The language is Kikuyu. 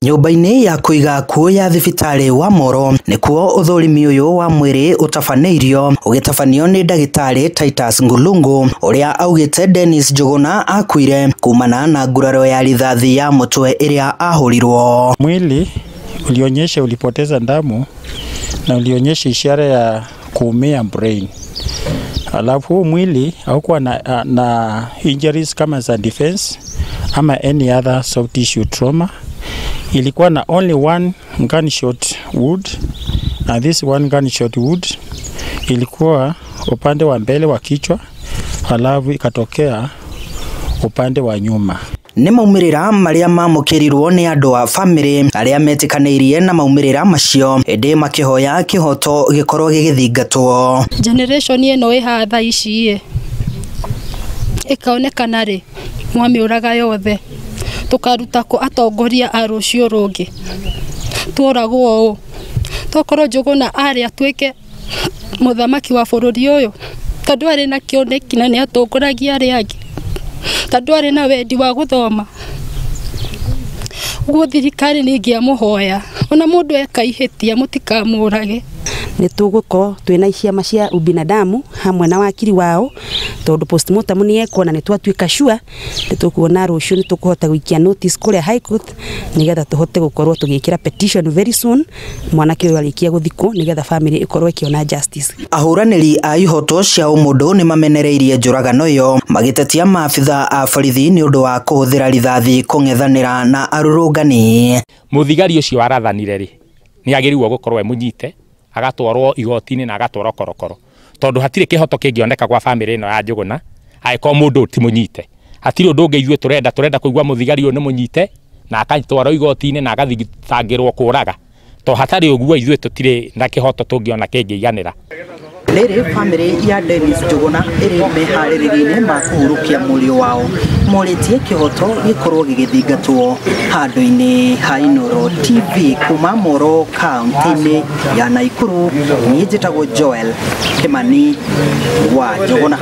Nyũmba-inĩ ya kũiga akuũ ya thibitarĩ wa Moro nĩkuo ũthũrimi ũyũ wa mwĩrĩ ũtabanĩirio, ũgĩtabanio nĩ ndagĩtarĩ Titus Ngulungu ũrĩa augĩte Dennis Njuguna akuire kumana na nguraro ya rithathi ya mũtwe ĩrĩa ahũrirwo. Mwili ulionyesha ulipoteza damu na ulionyesha ishara ya kuumia brain. Alafu huu mwili haukuwa na injuries kama za defense ama any other soft tissue trauma. Ilikuwa na only one gunshot wound, and this one gunshot wound ilikuwa upande wa mbele wa kichwa, alafu ikatokea upande wa nyuma. Nĩ maumĩrĩra marĩa mamũkĩrirwo nĩ andũ a bamĩrĩ arĩa metĩkanĩirie na maumĩrĩra macio ĩndĩ makĩhoya kĩhoto gĩkorwo gĩgĩthingatwo. Generation ĩno ĩ haha thaa ici ĩ ĩkaonekana rĩ mwamĩũraga yothe, tũkaruta kũ atongoria a rũciũ rũngĩ tworagwo ũũ, tokorwo Njuguna arĩ atuĩke mũthamaki wa bũrũri ũyũ tondũ arĩ na kĩoneki na nĩ atongoragia arĩa angĩ, tondũ arĩ na wendi wa gũthoma. Ũguo thirikari nĩ ingĩamũhoya ona mũndũ eka ihĩtia mũtikamũrage. Nĩ tũgũkorwo twĩna ciama cia ubinadamu hamwe na wakiri wao tondũ postmortem nĩ yekwo na nĩ twatuĩka sure nĩ tũkuona rũciũ nĩ tũkũhota gũikia notice kũrĩa High Court nĩgetha tũhote gũkorwo tũgĩkĩra petition very soon mwanake ũyũ arĩkia gũthikwo nĩgetha family ĩkorwo ĩkĩona justice. Ahũranĩri a ihoto cia ũmũndũ nĩ mamenereirie njũragano ĩyo magĩtetia maabitha a borithi nĩ ũndũ wa kũhũthĩra rithathi kũng'ethanĩra na arũrũngani. Mũthigari ũcio warathanire rĩ nĩ agĩrĩirwo gũkorwo e mũnyite agatwarwo igoti-inĩ na agatwarwo korokoro tondũ hatirĩ kĩhoto kĩngĩoneka kwa bamĩrĩ ĩno ya Njuguna angĩkorwo mũndũ ti mũnyite. Hatirĩ ũndũ ũngĩ ithuĩ turenda kũigua mũthigari ũyũ nĩ mũnyite na agatwarwo igoti-inĩ na agathitangĩrwo kũraga, to hatarĩ ũguo ithuĩ tũtirĩ na kĩhoto tũngĩona kĩngĩiganĩra. Rĩrĩ bamĩrĩ ya Dennis Njuguna ĩrĩ meharĩrĩria-inĩ ma kũhurũkia mũriũ wao morĩtie kĩhoto gĩkorwo gĩgĩthingatwo handũ-inĩ ha Inooro TV kuma Moro kaunti-inĩ ya Nakuru. Niĩ njĩtagwo Joel Kimani wa Njuguna.